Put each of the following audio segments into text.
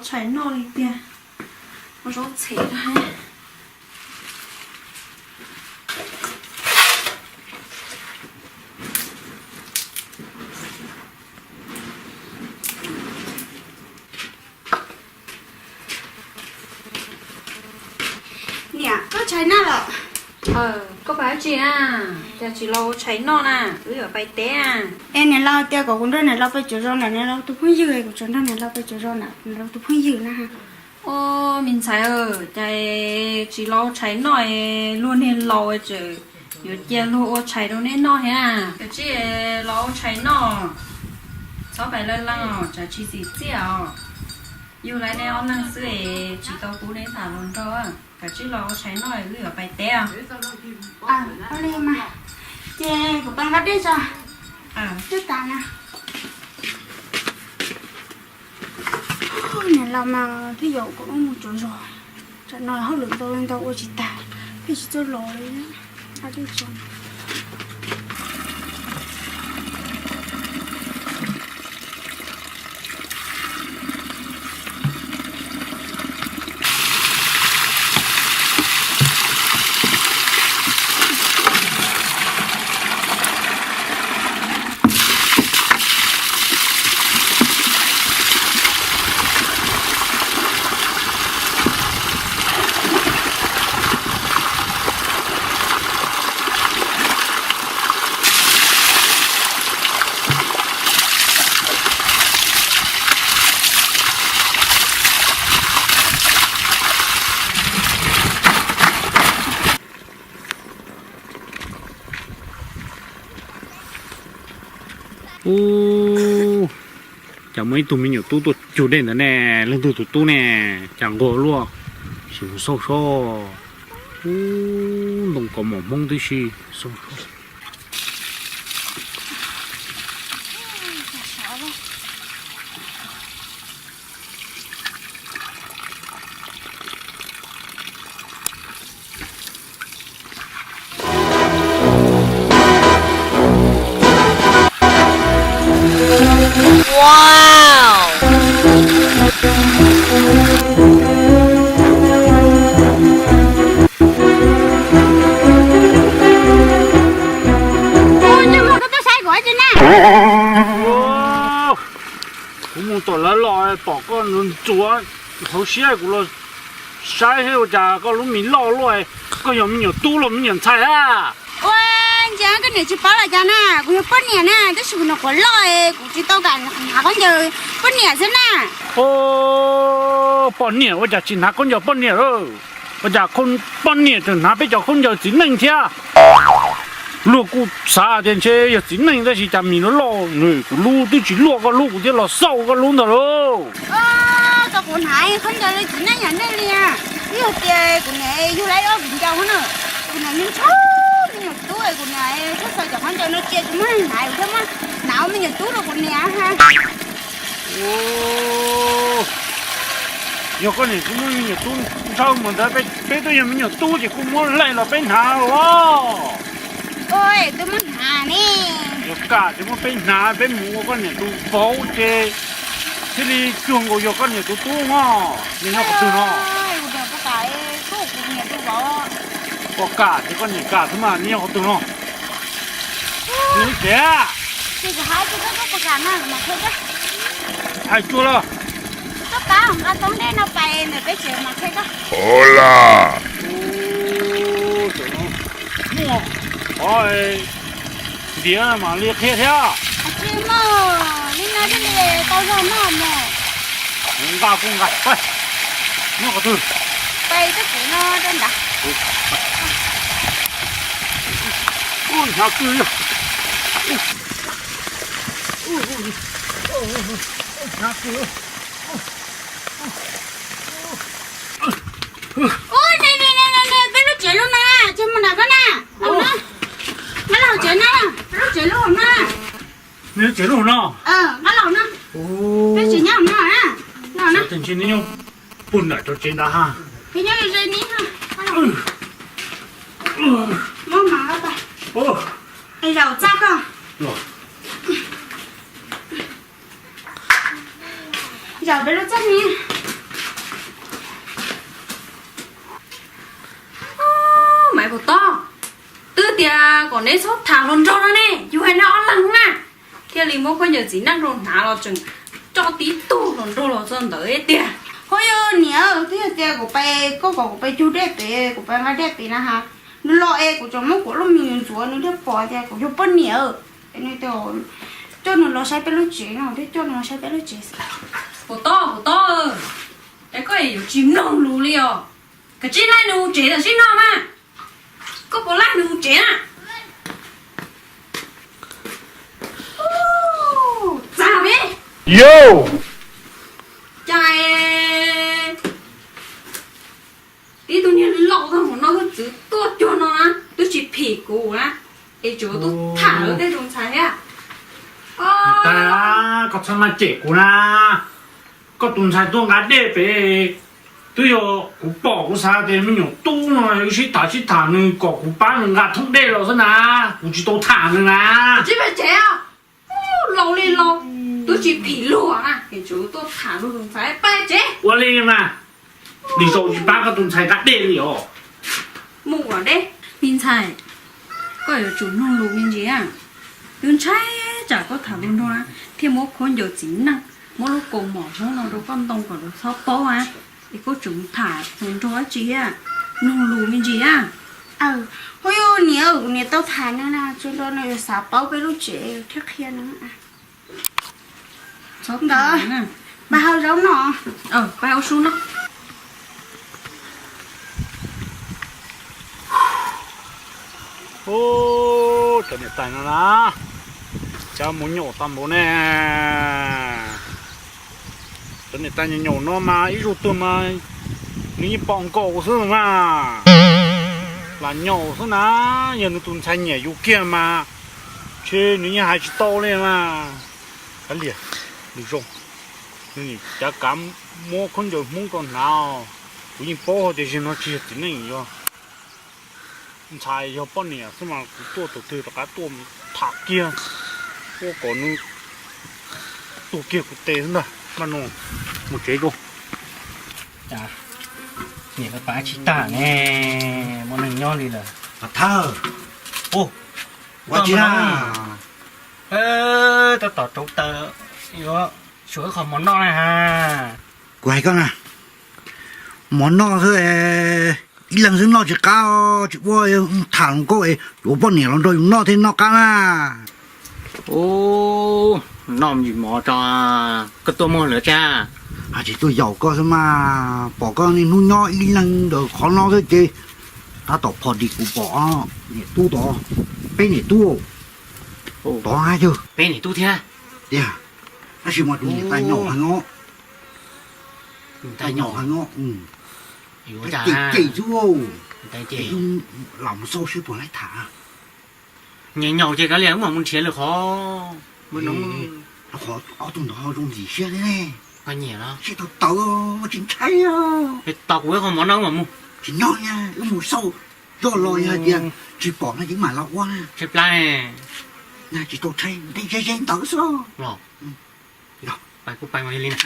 Tshais noj li tiag, ua zaub txhem na. Niam, koj tshais noj lawm. Koj pais dab tsi na? Cas tsis los ua tshais noj na? Wb yuav pais teb na. Es niam laus tias kom kuv nrog niam laus pais cuav zos na, niam laus tus phooj ywg, kuv tsuas nrog niam laus pais cuav zos na, niam laus tus phooj ywg na. Ua, me ntxhais, cas tsis los ua tshais noj, luag niag laus tseem yuav cia luag ua tshais rau neb noj thiab. Koj tsis los ua tshais noj, txhob pais laj laj os, tsam tsis txim txiaj os. Yug lawv neb ob leeg xwb es tsis tau pub neb tham hluas nraug. Koj tsis los ua tshais noj, wb yuav pais teb os. Ua li mas, ces kuv pais nqa dej tso. Twb tas na. Niam laus mas twb yaum kom wb mus cuav zos, tsam no hauj lwm ntau ntau ua tsis tag, pheej tsis txawj los li. Ub, cas muaj ib tug me nyuam tub tuaj cug dej ntawd ne, leej twg tus tub ne, cas nquag luaj, sim mus xauj seb. Ub, ntoo kaus mom Hmoob tib si, xauj seb. Ua, koj tuaj saib kuv ua tsi na? Kuv mus tom lawv los pom koj ntxuav hauv siab, kuv los saib seb ua cas koj lub mis loj luaj. Koj yog me nyuam tub los me nyuam ntxhais a? Ua, ntsia koj niam tsis paub los cas na, kuv yog poj niam na, tab sis kuv nyuam qhuav loj, kuv tsis tau kam hnav khaub ncaws poj niam xwb na. Poj niam ua cas tsis hnav khaub ncaws poj niam lawm? Ua cas poj niam tseem hnav peb cov khaub ncaws txiv neej thiab? Luag kuj xav tias ntshe yog txiv neej tab sis cas mis loj loj, kuv lub twb tsis luaj koj lub kuv thiaj los xauj koj lub ntawd lauj. Koj, kuv hnav khaub ncaws li txiv neej yam nej li, twb yog tias kuv niam yug lawv ob viv ncaus na, kuv niam yeej ntshaw me nyuam tub, kuv niam txhob xaws cov khaub ncaws no cia kuv muab hnav, kuv thiaj muab hnav ua me nyuam tub rau kuv niam ha. Yog koj niam tsis muab me nyuam tub ntshaw mus ntawd, peb twb yog me nyuam tub ces kuj muab laij los peb hnav los. Ua, twb muab hnav ne. Yog kam ces muab peb hnav, peb mus ua koj niam tus vauv ces thiaj li cuag nkaus yog koj niam tus tub mog. Nws nyob qhov twg no? Koj kam ces koj niam kam xwb mas, nws nyob qhov twg no? Nws tsev. Hais tsuag lawm. Muaj qhov ntiav mam li qhia thiab. Tsis muaj, li no thiaj li tau zog noj mus. Nqa kuj nqa, nyob qhov twg? Pais txoj kev no rau nrad. Hnyav kawg li. Hnyav kawg. Ub, ne ne ne ne, peb lub tsev lub no, tsis mus nram koj na. Nqa los hauv tsev no, peb lub tsev lub hauv no. Nws lub tsev lub hauv no. Nqa los no. Peb tsev nyob hauv no na. Ntshe nws nyob puag nram cov tsev ntawd ha. Peb nyob ze ze ne. Muab mas, zaum txaj koj. Zaum peb lub txaj ne. Kom neb txhob tham hluas nraug no ne, yus hais neb ob leeg na. Thiaj li muab khaub ncaws txiv neej rau hnav los tseem coj tib tug hluas nraug los txog ntawd tiag. Ho yog niam, twb yog tias kuv pais, koj kom kuv pais cug dej pem, kuv pais nqa dej pem na ha. Nws los es kuv tseem muab kuv lub me nyuam ntxuav, nws thiaj pom tias kuv yog poj niam. Nws tias coj nws los saib peb lub tsev no, thiaj coj nws los saib peb lub tsev. Puas tau, puas tau, es koj yuav tsis mloog lus li os. Kav tsij laij nws mus tsev tam sim no mas. Koj puas laij nws mus tsev na? Txav me. Yog cas tib tug niag laus tag npaum no twb txwv tuaj cuag no na, twb tsis phim kuv na, es tseem tuaj tham lawv tej tus ntxhais thiab. Tag, koj txhob maj cem kuv na. Koj tus ntxhais tuaj nqa dej pem, twb yog kuv pom kuv xav tias me nyuam tub no wb sib tham sib tham nws kom kuv pab nws nqa thoob dej los xwb na, kuv tsis tau tham nws na. Tsis pais tsev, laus li laus, twb tsis phim luag na, es tseem tuaj tham luag tus ntxhais, pais tsev. Ua li mas, nws zaum tsis pab koj tus ntxhais nqa dej li os. Mus kom deb. Me ntxhais, koj yuav tsum mloog lus me ntsis na. Twb ntshai tsam koj tham hluas nraug na, thiaj muab khaub ncaws txiv neej, muab lub kaus mom hmoob no rau koj ntoo kom lawv txhob paub na. Es koj tseem tham hluas nraug dab tsi thiab? Mloog lus me ntsis na. Aw, ho yog niam, kuv niam tau tham nws na, tsuas nrog nws xav paub peb lub tsev thiab qhia nws. Ntawd, pab hau zaub no, pab hau sub no. Ub, cov niam tais no na, cov mus nyaum tag npaum ne. Cov niam tais nyaum nyaum no mas ib zaug tuag mas nws yeej pom nkaus xwb mas. Lam nyaum xwb na, yog nws tus ntxhais nyiam yus kiag mas, ntshe nws yeej hais tsis tau li mas. Kav liam, nws zoo, nws cav kav muab khaub ncaws hmoob rau hnav, kuv yeej paub tias zaum no tsis yog txiv neej yog ntxhais yog poj niam xwb mas kuv tuaj tus twg rov qab tuaj tham kiag, ua kom nws tuag kiag kuv tes xwb ntag. Maj no mus tsev rau. Niam pab tsis tag ne, muaj neeg nyob li lawm. Thawj, ua tsis, tab tom rauv taws, yuav suav ib qho mov noj na ha. Kuv hais koj na, mov noj xwb, ib leeg xwb noj tsis qab, tsis ua, tham hluas nkauj es yuav poj niam los nrog yus noj thiaj noj qab na. Ub, noj me ntsis mov tso, koj tuaj muaj lawv tsa. Tsis tuaj yaum koj xwb mas, pom koj niaj hnub nyob ib leeg ntawm qhov no xwb ces tab tom phom dim kuv pom niam tub tod, peb niam tub tod hab yawg. Peb niam tub thiab. Tiag, tab sis mas tus niam tais nyaum heev os. Niam tais nyaum heev os. Cem cem xwb, lam mus xauj seb puas laib tham. Nyaum nyaum ces kav liam wb mam mus nrhiav lwm qhov. Qhov ob tug ntawd ho zoo ntxim siab thiab ne. Nyiam los siab tawv tawv, tsis ntshai. Tos kuv ib qho mov noj wb mam mus. Tsis nyob, wb mus xauj zoj los yog hais tias tsis pom no ces mam los ua na. Tsis tau ntshai, ze ze ntawd xwb. Los, pais kuj pais mas yog li na.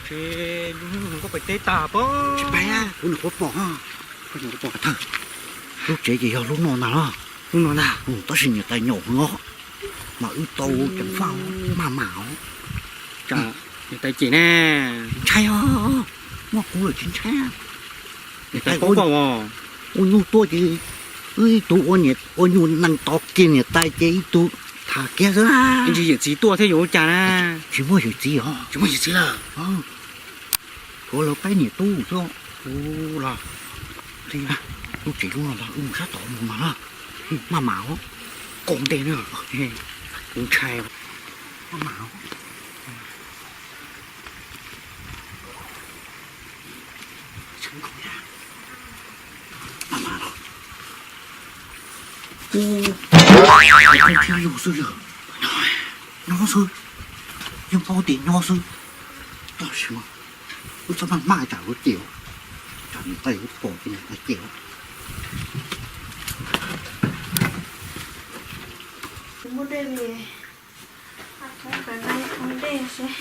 Ces koj pais teb tag pob. Tsis pais, kuv nyuam qhuav pom, kuv nyuam qhuav pom thawj. Lub tsev ces yog lub no ntag los. Lub no ntag. Tab sis niam tais nyaum heev os, mas wb tau ceev faj maj mam os. Niam tais cem ne. Tsis ntshai os, muaj kuv lawm tsis ntshai. Niam tais paub koj os. Ua nyuj tuaj ces wb ib tug ua nyuj nees tod kiag niam tais ces ib tug tham kiag xwb na. Ib ntsis yawm txiv tuaj thiab yuav ua cas na. Tsis muaj yawm txiv os. Tsis muaj yawm txiv lawm. Tshuav lawv peb niam tub xwb. Ua los, lub tsev lub no ntag, wb mus sab tod mus mas na. Maj mam os, kaus ntes na. Kuv ntshai. Maj mam os. Ub, nyob xwb, nyob xwb, yeej paub tias nyob xwb. Tab sis mas wb txhob maj maj tsam lawv cem, tsam niam tais pom ces niam tais cem. Muaj dej li, thoob dej seb.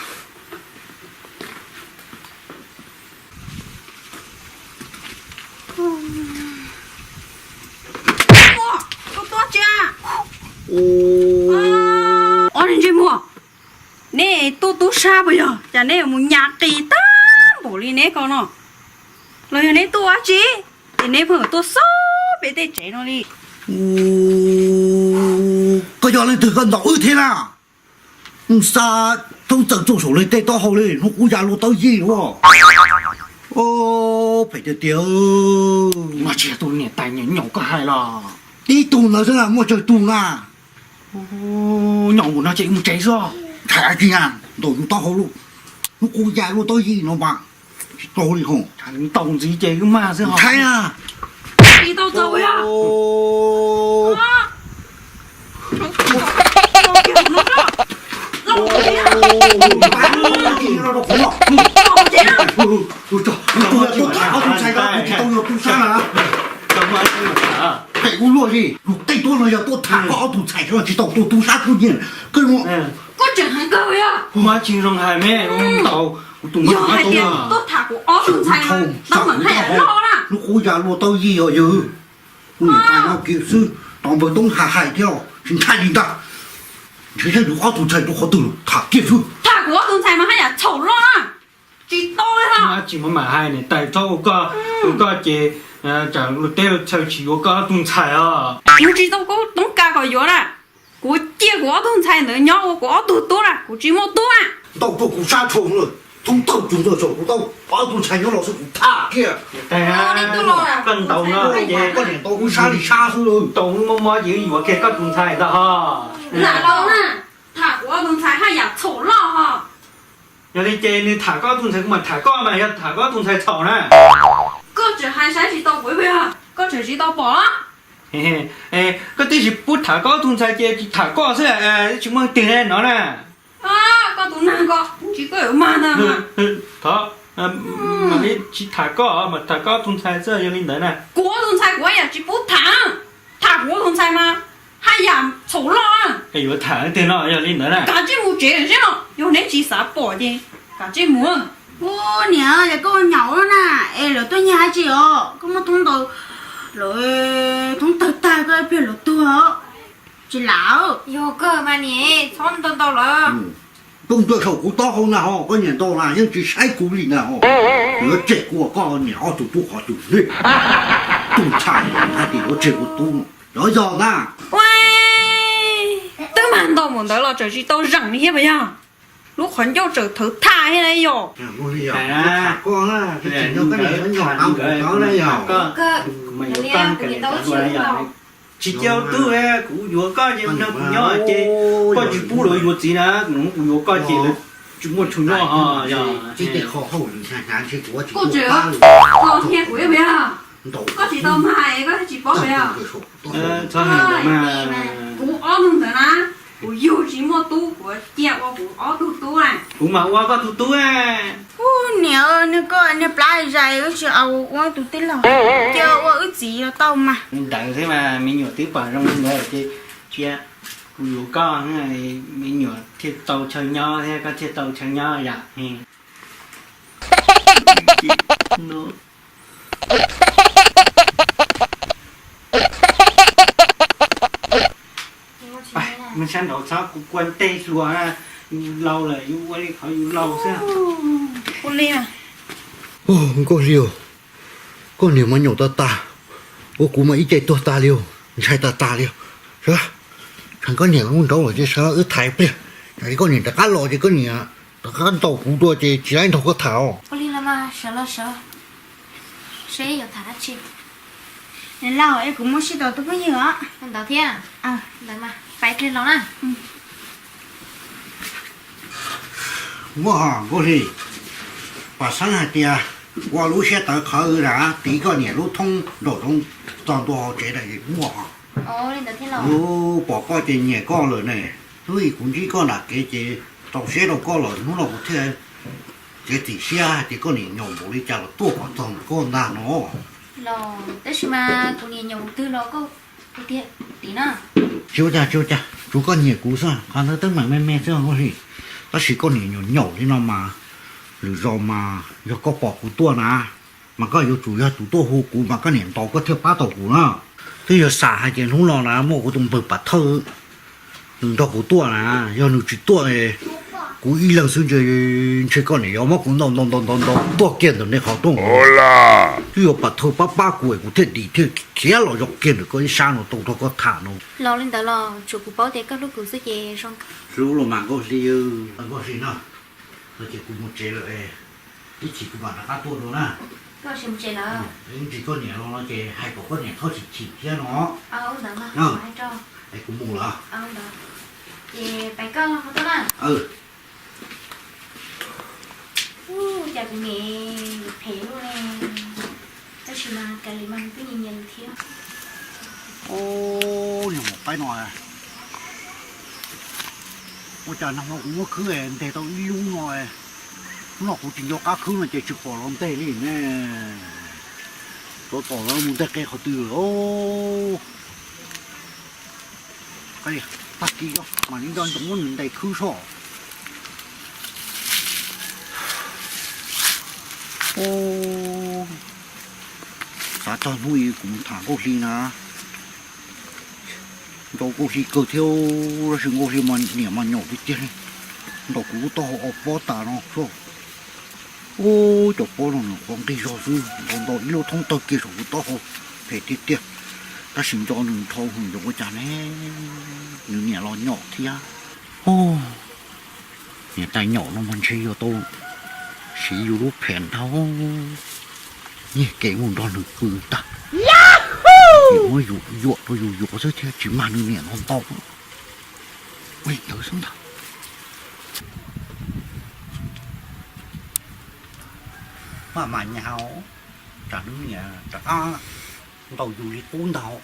Ob niag ntsej muag, neb tuaj tub sab puas yog? Cas neb mus nyas qis tag npaum li neb ko no? Los yog neb tuaj dab tsi, ces neb pheej tuaj xob pem tej tsev no li? Koj yog leej twg koj ntaus wb thiab na? Xa thoob txawm tsuj saum li tej taub hau li, hnub qub ya luaj taub yij luaj. Phem tiag tiag. Mas tsis yog tus niam tais nyaum nyaum koj hais los? Tib tug ntawd xwb na, muaj tsawg tug na? Nyaum npaum no ces mus tsev xwb. Ntshai dab tsi na, ntaus yus taub hau luaj, hnub qub ya luaj taub yij no mas tsis tau li ho. Ntaus ntxiv ces wb mag xwb ho. Ntshai na. Tsis tau txaus yog. Tus yog tuaj tham ob tug ntxhais ko, kuv tsis tau yog tub sab na. Pem kuv luaj li, tus tej tuaj no yog tuaj tham koj ob tug ntxhais, tsis tau tuaj tub sab kuj nyiaj. Koj tseem heev kawg yog. Kuv mas tsis zoo hais me, kuv tus yog hais tias tuaj tham kuv ob tug ntxhais, tau meem haj yam loj na. Hnub qub ya luaj taub yij os yawg. Kuv niam tais no kiag xwb, tos npawg Toob hais hais thiab los tsis ntshai li ntag. Ntshe yog yus ob tug ntxhais rau qhov twg los tham kiag xwb. Tham kuv ob tug ntxhais mas haj yam txhaum loj na. Tsis tau li os. Tsis muaj mam hais niam tais txhob ua koj, ua koj ces tsam luag teb luag chaw tsis yuav koj ob tug ntxhais os. Kuv tsis tau koj Toob Kas kom yuav na. Kuv cia kuv ob tug ntxhais ntawd nyob ua kuv ob tug tub na, kuv tsis muaj tub na. Ntau tuaj kuv sab tshoo lawm, thoob tawg tug ntawd thaum kuv tau ob tug ntxhais nyob los xwb kuv tham kiag. Koj ntaus no ces koj niam ntaus kuv sab li sab xwb. Tau mob mob ces yuav kiag koj tus ntxhais ntag ho. Lam laus na, tham kuv ob tug ntxhais haj yam txhaum loj ho. Yog li ces nws tham koj ob tug ntxhais kuv mam tham koj mas, yog tham koj ob tug ntxhais txhaum na. Koj tseem hais saib tsis tau kuv ib pliag, koj tseem tsis tau pom. Koj twb tsis pub tham koj ob tug ntxhais ces tsis tham koj xwb, tsis muaj twg ne no na. Koj tus neeg ko, tsis koj yuav mag ntag. Thov, mam li tsis tham koj, mam tham koj ob tug ntxhais xwb yog li ntawd na. Kuv ob tug ntxhais kuv haj yam tsis pub tham, tham kuv ob tug ntxhais mas haj yam txhaum loj. Yuav tham twg no yog li ntawd na. Kav tsij mus tsev seb no, yog neb tsis xav pom ces kav tsij mus. Ub niam, es koj ua nyaum na, es lawv tuaj nyiag dab tsi os? Koj muaj thoob ntau, lawv thoob tawg tag koj ib pliag lawv tuag os. Tsis lam. Yog kawg mas niam, txhob ntau ntau lawm. Tuaj ntuag saum kuv taub hau na ho, koj niam ntau na yeej tsis saib kuv li na ho. Yuav tseg kuv ua koj niam ob tug tub qhov twg li. Tus ntxhais hais tias yuav tseg kuv tub, yog yog na. Twb mag ntau npaum ntawd los tseem tsis tau zeem li thiab puas yog? Lub qhov ncauj tseem thawv thaj thiab na yom. Tsis cia tub, kuv yuav koj ces hnub kuv nyob ces koj tsis pub lawv yuav txiv na, hnub kuv yuav koj ces lawv tsis muaj chaw nyob ho yog. Koj tseem kho thiab kuv ib pliag, koj tsis tau mag es koj tsis paub puas yog? Txhob hais ntawd mas. Kuv ob tug ntawd na, kuv yug tsis muaj tub kuv cia ua kuv ob tug tub na. Kuv mam ua koj tug tub. Ub niam, niag koj niag plab zais wb tsis au ua tus tij laug, cia ua wb txiv los tau mas. Ntawd xwb mas me nyuam twb pom zoo li ntawd ces cia kuv yuav koj, me nyuam thiaj tau chaw nyob thiab koj thiaj tau chaw nyob yom. Mus sab nraud txhob kuv kua ntej hluas, yus laus lawm yus ua li qhov yus laus xwb. Nkauj Hli, koj niam mas nyaum tag tag, ua kuv mas ib ce tuag tag li, ntshai tag tag li. Tsam koj niam lub nraud lawm ces sawv los wb tham pliag, tsam koj niam rov qab los ces koj niam rov qab ntaus kuv dua ces tsis laib nrog koj tham os. Niam laus, es kuv muab sib tau tus phooj ywg os. Ntawd thiab. Ntawd mas pais pliag los na. Muaj ho Nkauj Hli, pom xeeb hais tias ua lub siab tawv qhawv na, tiv koj niam lub thoob nraum zoov txog ntua hauv tsev lawm muaj ho. Ub, pom koj ces nyiam koj lawm ne. Hnub ib kuv ntsib koj nram kev ces tau siab rau koj lawm, hnub no kuv thiaj txiav txim siab hais tias koj niam nyaum npaum li cas los tuaj kom txog ntawm koj ntag no. Los tab sis mas kuv niam nyaum twg los koj ua tiag tim no. Tsis ua cas, tsis ua cas, tsuav koj nyiam kuv xwb, qhov ntawd teeb meem me me xwb Nkauj Hli. Tab sis koj niam nyaum nyaum li no mas, lwm zaus mas yog koj pom kuv tuaj na, mas koj yuav tsum yog tus tuaj hu kuv mas koj niam ntaus koj thiaj pab tau kuv na. Twb yog xam hais tias hnub no na muaj kuv tus npawg Pam Thawj Nws nrog kuv tuaj na, yog nws tsis tuaj, kuv ib leeg xwb ntshe, ntshe koj niam yuav muab kuv ntaus ntaus ntaus ntaus ntaus tuag kiag ntawm nej qhov rooj. Twb yuav pam thawj pab pab kuv es kuv thiaj dim thiaj khiav los zov kiag ntawm koj ib sab no tau nrog koj tham no. Los li ntawd los tsuav kuv paub tias koj hlub kuv xwb ces zoo. Hlub los mas Nkauj Hli, Nkauj Hli no, no ces kuv mus tsev lawm, ib chim kuv mam rov qab tuaj dua na. Ntsis koj niam los no ces hais kom koj niam txhob chim chim thiab no. Es kuv mus lawm. Ces pais koj ho tuaj na. Cas kuv niam phem luaj li, tab sis mas kav liam mas nws twb nyiam nyiam thiab. Niag maum qaib no, ua cas nag hmo kuv muab khwb nteg tau ib lub no, hnub no kuv tsis nco qab khwb no ces tsis pom los ntej li ne. Tsov tom los mus nteg qe qhov twg lawm. Tag kis mam li nco ntsoov muab nws ntes khwb soj. Xav txog hnub ib kuv mus tham Nkauj Hli na. Nco Nkauj Hli kawg thiab, tab sis Nkauj Hli mas niam mas nyaum tiag tiag li. Ntaus kuv lub taub hau ob pob tas no xwb. Ub, cov pob no nws qhuav nqig zog xwb, ntaus ntaus ib lub thoob tawg kiag saum kuv taub hau, phem tiag tiag. Tab sis nco nws dhau hwv, nco ua cas ne, nws niam los nyaum thiab. Niam tais nyaum no mas ntshe yuav tau siv yus lub phem ntau, nyiag kev mus nrog nws pw tag. Niam muab yus yuam rau yus yuav xwb thiab tsis mag nws niam no ntau. Ua li ntawd xwb ntag. Maj mam nyas, tsam nws niam rov qab ntaus yus li qub ntag.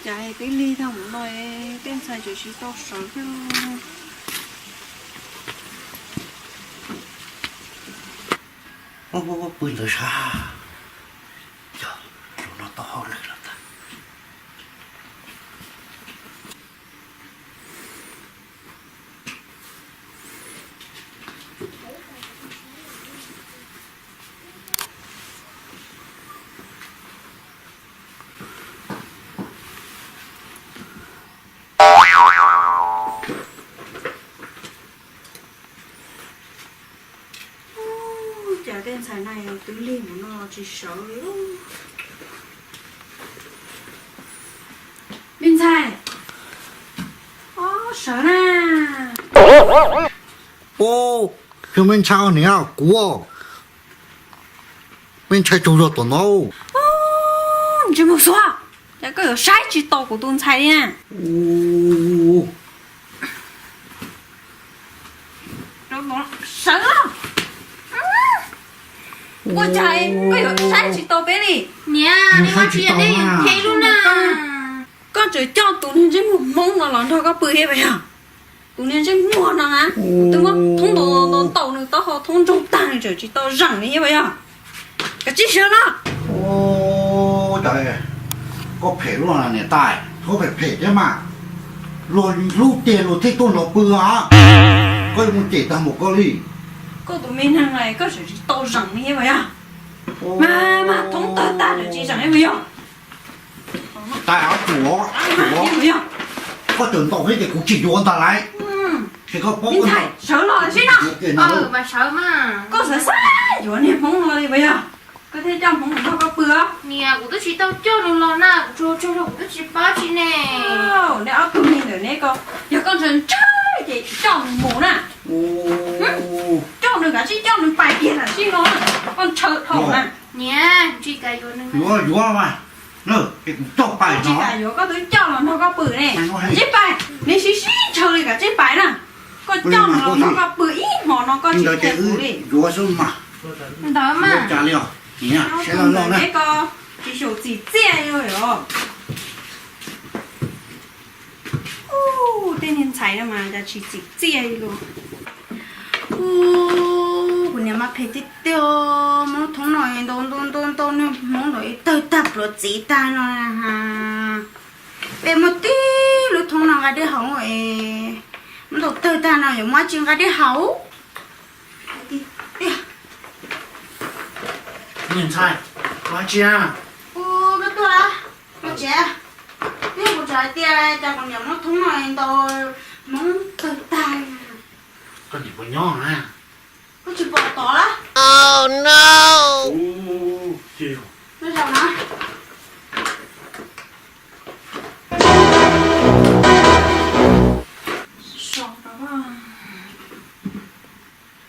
Cas twb lig tag mus no, tej ntxhais tseem tsis tau sawv thiab. Pw ntawd sab, yog zaum no tau hauj lwm lawm ntag. Ub, cas tej ntxhais no twb lig mus no tsis sawv li. Me ntxhais, sawv na. Ub, yog me ntxhais niam kuv, me ntxhais tsaug zog tom no. Ntsej muag xuab, cas koj yuav saib tsis taus kuv tus ntxhais li na? Sawv, ua cas koj yuav saib tsis taus peb li? Niam, nej ua tsis yog nej yuav ntshe lub na. Koj tseem coj tus niag ntsej muag hmoob no los nrog koj pw thiab puas yog? Tus niag ntsej muag no na, twb muab thoob ntaus ntaus ntaus ntaus nws taub hau thoob ntsoog tag nws tseem tsis tau zeem li thiab puas yog? Kav tsij sawv los. Koj phem luaj niam tais, txhob phem phem thiab mas. Luag hlub tiag luag thiaj tuaj nrog pw os. Koj yuav mus cem tag npaum koj li. Koj tus me neeg no koj tseem tsis tau zeem li thiab puas yog? Mas mas thoob tawg tag tseem tsis zeem li puas yog? Tais, tsum, tsum, koj tseem ntaus thiab ces kuv tsis yuav ntag lauj. Ces koj paub, sawv los sib no. Koj xav xav yuav niag hmoob no li puas yog? Koj thiaj coj hmoob nrog koj pw os. Niam, kuv twb tsis tau coj nws los na, kuv tsaug zog kuv twb tsis paub tsi ne. Neb ob tug me ntawm neb ko, yog koj ntshaw ntshaw ces coj nws mus na. Coj nws kav tsij coj nws pais kiag tam sim no, koj ntshaw dhau na. Niam, tsis kam yuav nws. Yuav, yuav mas. Es kuv coj pais no. Tsis kam yuav koj twb coj los nrog koj pw ne. Kav tsij pais, neb sib sib ntshaw li kav tsij pais na. Koj coj nws los nrog koj pw ib hmo no koj tsis qhia kuv li. Yuav xwb mas. Ntawd mas. Cas li os. Niam, saib los no na. Neb ko tsis xyaum txim txiaj li os. Ub, tej niag ntxhais no mas cas tsis txim txiaj li los. Ub, kuv niam mas phem tiag tiag, muab lub thoob no ntaus ntaus ntaus ntaus niag hmoob ntaus tawg tag pluav txiv tag no na. Peb muab tib lub thoob no nqa dej haus es, muab ntaus tawg tag no yuav muab dab tsi nqa dej haus. Niam ntxhais, ua dab tsi na? Tsev, twb yog kuv tsam hais tias cas kuv niam muab thoob no ntaus hmoov tawg tag. Koj niam puas nyob na? Koj tsis pom tod lawm? Ua, zaum na.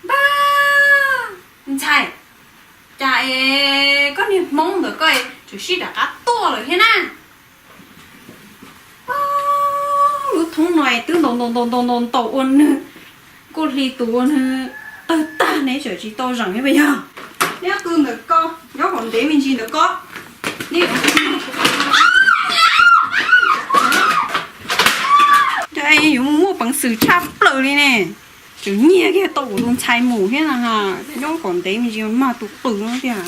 Npawg ntxhais, cas es koj niag hmoob ntawm koj es tseem sib rov qab tuaj lawm thiab na? Lub thoob no es twb ntaus ntaus ntaus ntaus ntaus ua nwg, kuj hli tus ua nwg tawg tag ne, tseem tsis tau zeem thiab puas yog? Neb qw ntawm ko, nyob kom ntev me ntsis ntawm ko. Neb yuav mus muaj peev xwm tshaj plaws li ne. Tseem nyiag kiag tau kuv tus ntxhais mus thiab na. Nyob kom ntev me ntsis mag tus qws no tiag.